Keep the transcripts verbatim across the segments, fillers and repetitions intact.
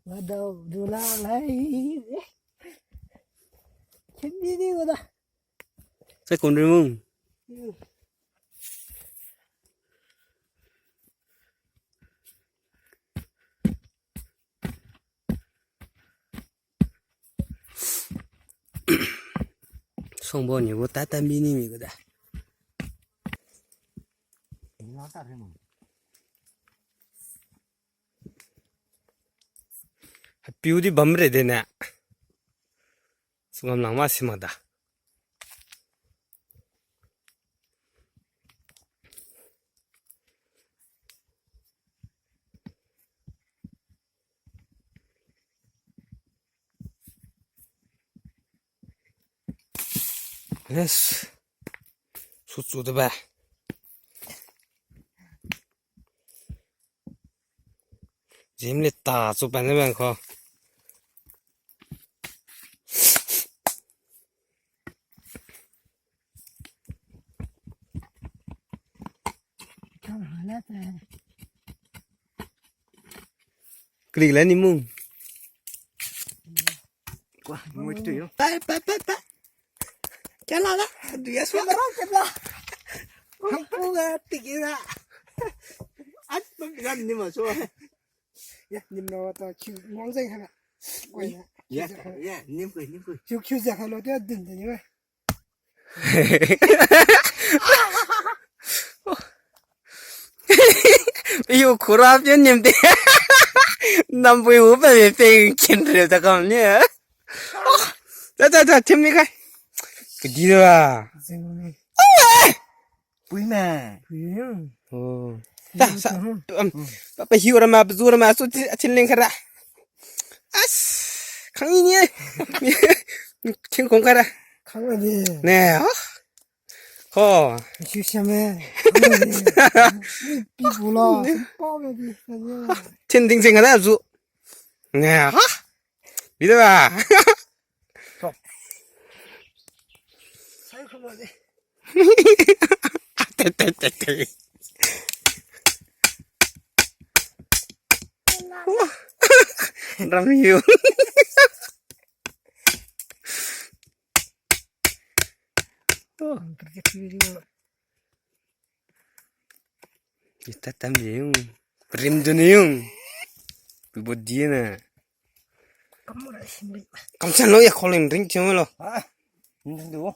Wadao dula lai. Kindi di wada. Sai kon ri mung. Songbo nibo tata mini mi ko da. Hapiu di bamre de ne. Sungam lang ma si ma da. Yes. Suchu de ba. Jim le ta chu pan le bang ko. Klik la ni mung. Kwa, ngui tu yo. Pa, pa, pa, pa. Kya la la? Du ya swa. Kya la? Hampu ga tiki la. At pam ram ni ma so. Ya, nim na wa ta kiu ngong zai ha na. Oi na. Ya, ya, nim kui, nim kui. Kiu kiu zai ha lo dia dun de ni wa. Yu khura pian nim de. Nam pui wu pa me pe kin re ta kam ni. Ta ta ta tim ni kai. Kedi da. Zeng ni. Pui ma. Pui. Oh. Ta sa. Um. Pa pa hiu ra ma, pa zu ra ma, su ti, tin ling kara. As. Khang ni ni. Tin kong kara. Khang ni. Ne, ha. Ho. Siu siam e. Pi bu la. Pa me di. Tin ding jing ga da zu. Ne, ha. Bi da ba. Sai ko de. Te, te, te, te. Ram hiu. Ita tam je yung. Rim dun yung. Body na. Kamsan lo ya, calling ring chimo lo. Ah, ring du.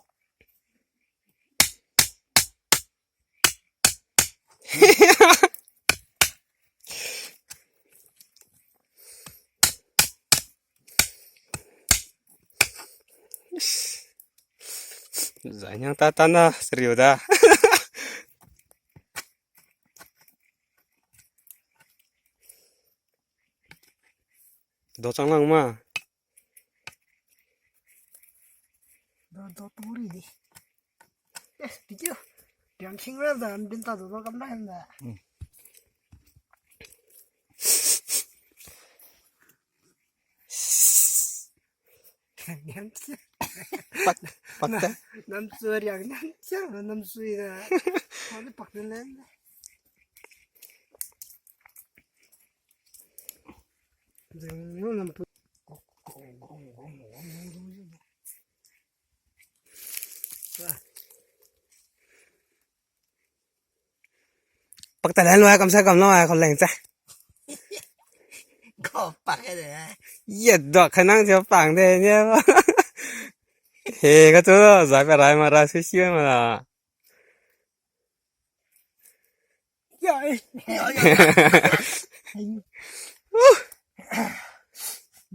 Zanyang tata na seriu da. Do chang lang ma. Do, do turi di. Eh, video. Yang sing ra da, bin ta do do kam da da. Hmm. Pak, pak ta. Nam sui yang nam siang nam sui da. Kau ni pak ni len. Jeng nam pu. Pak ta lan wa kamsa kamlo wa kholeng cha. Ko pak de. Ye do khanang jo pang de ne. He ka tu zai pa rai ma rai sui sui ma. Ya, eh. Ya, ya, ya.